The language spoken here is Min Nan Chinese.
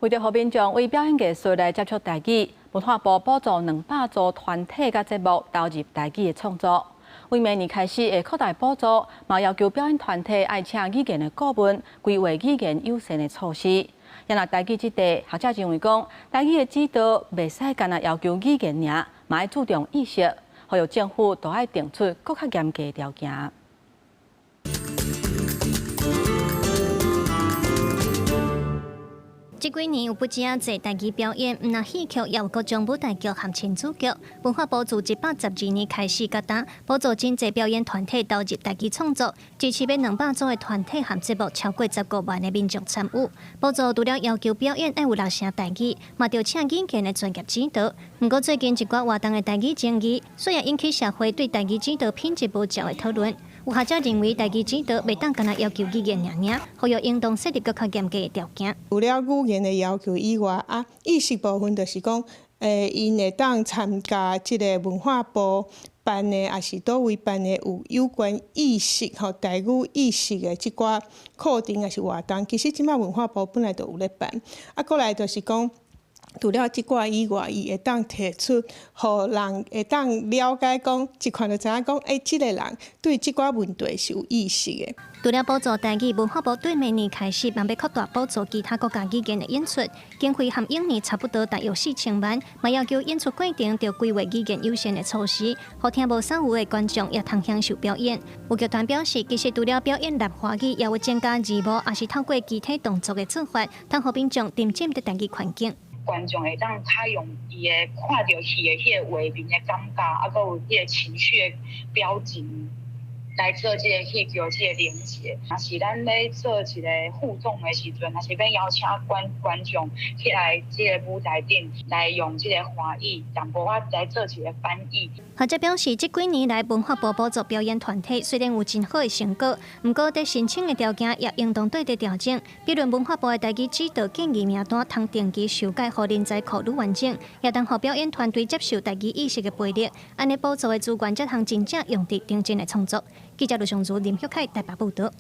為著予民眾為表演藝術來接觸台語，文化部補助200組團體佮節目投入台語的創作。為明年開始會擴大補助，嘛要求表演團體愛請語言的顧問，規劃語言友善的措施。也若台語這塊，學者認為講，台語的指導袂使干焦要求語言爾，嘛愛注重意識，呼籲政府都愛定出閣較嚴格的條件。這幾年有不止仔濟台語表演，毋但戲曲，也有各種舞台劇和親子劇。文化部自112年開始佮今，補助真濟表演團體投入台語創作，支持欲200組的團體和節目，超過15萬的民眾參與。補助除了要求表演愛有六成台語，嘛著請語言的專業指導。毋過最近一寡活動的台語爭議，雖然引起社會對台語指導品質無照的討論。有學者認為，台語指導袂當干焦要求語言爾爾，呼籲應當設立閣較嚴格的條件。除了語言的要求以外，啊，意識部分就是講，𪜶會當參加這个文化部辦的，抑是佗位辦的有有關意識吼台語意識的這寡課程抑是活動，其實這擺文化部本來就有咧辦。啊，閣來就是講，除了這寡以外，伊會當提出，予人會當了解講，一看就知影講，欸，這个人對這寡問題是有意識的。除了補助台語，文化部對明年開始，嘛欲擴大補助其他國家語言的演出，經費和往年差不多，大約4000萬，嘛要求演出過程著規劃語言友善的措施，予聽無三語的觀眾也通享受表演。有劇團表示，其實除了表演納華語，也有增加字幕，抑是透過肢體動作的做法，通予民眾沉浸佇台語環境。觀眾會當較用伊的看著戲的彼個畫面的感覺，啊，閣有彼個情緒的表情來做這个戲劇這个連結。若是咱咧做一个互動的時陣，若是欲邀請觀眾起來這个舞台頂來用這个華語淡薄仔來做一个翻譯。學者表示，這幾年來文化部補助表演團體雖然有真好的成果，毋過佇申請的條件也應當綴佇調整。比如文化部的台語指導建議名單通定期修改，予人才庫愈完整，也通予表演團隊接受台語意識的培育，按呢補助的資源才通真正用佇認真的創作。記者盧尚如、林旭凱台北報導。